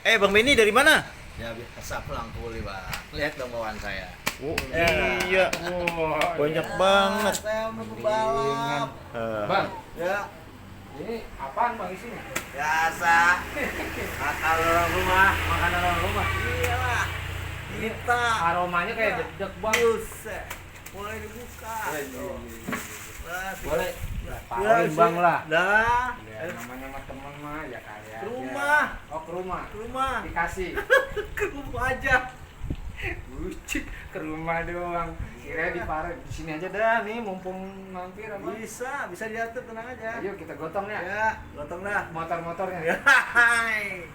Bang Benny dari mana? Ya biasa pulang kuliah bang. Lihat dong bawaan saya. Oh, iya. Banyak banget. Saya mau balap. Bang, Ya ini apaan bang isinya? biasa. Makan orang rumah. Makanan orang rumah. Iyalah. Kita. Aromanya kayak dedek bang. Buset. Mulai dibuka. Boleh. Ya, Paling bang lah. Dah. Ya, namanya sama temen mah ya kayak. Ke rumah. Oh ke rumah. Ke rumah. Dikasih. Ke rumah aja. Bucik ke rumah doang. Kira di parah di sini aja dah nih mumpung mampir apa? Bisa diatur, tenang aja. Ayo kita gotong ya. Ya, gotong dah. Motor-motornya. Ya, hai.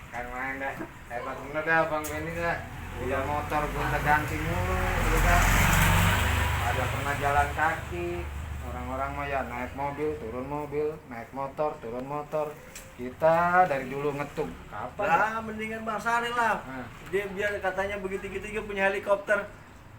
Kan main dah. Hebat bener dah bang Benny dah. Udah motor gonta ganti mulu, udah. Ada pernah jalan kaki. Orang-orang mah ya naik mobil, turun mobil, naik motor, turun motor. Kita dari dulu ngetuk. Kapan? ya? Lah, mendingan Bang Saril lah. Nah. Dia biar katanya begitu-gitu juga punya helikopter.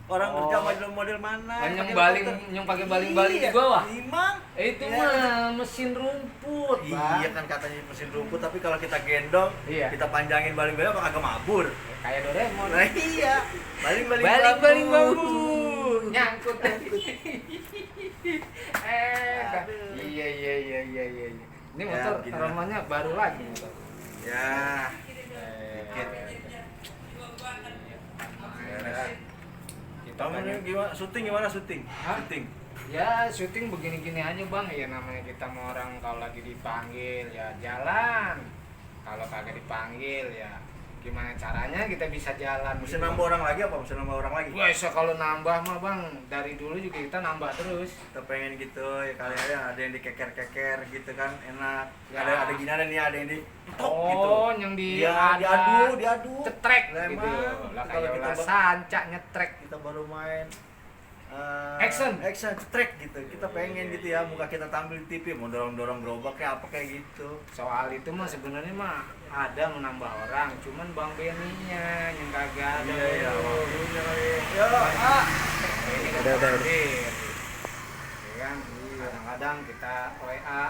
Orang Oh. kerja model-model mana? Yang pakai baling, helikopter. yang pakai baling-baling di Iya, bawah. Imang. Itu Iya. mah mesin rumput, Bang. Iya kan katanya mesin rumput, tapi kalau kita gendong, Iya. kita panjangin baling-baling apa kagak mabur. Kayak Doraemon. Nah iya, baling-baling Baling-baling bambu. bambu. Nyangkut. Aduh. Iya. Ini Ya, motor begini. aromanya baru lagi motor. Ya, Dikit. Kita kamu ini gimana? Syuting gimana syuting? Hah? Syuting. Ya syuting begini-gini aja bang, ya namanya kita mau orang kalau lagi dipanggil ya jalan, kalau kagak dipanggil ya gimana caranya kita bisa jalan. Mesti gitu, nambah Bang. orang lagi apa? Mesti nambah orang lagi? Biasa kalau nambah mah bang, dari dulu juga kita nambah terus. Kita pengen gitu ya kali aja ada yang dikeker-keker gitu kan enak. Ya. Ada gimana nih, ada yang di tok gitu. Oh, yang di Dia diadu. cetrek Lah, gitu. emang. Lah Kalau kayak kita ulah ba- sanca nyetrek. Kita baru main Action. cetrek gitu. Kita pengen gitu ya, muka kita tampil di TV, mau dorong-dorong gerobak kayak apa kayak gitu. Soal itu mah sebenarnya mah ada menambah orang, cuman Bang Benny-nya yang kagak ada. Iya, bro. waktunya kali. Yo, ah. Ini kan Udah. hadir. Ya kan? Kadang-kadang kita WA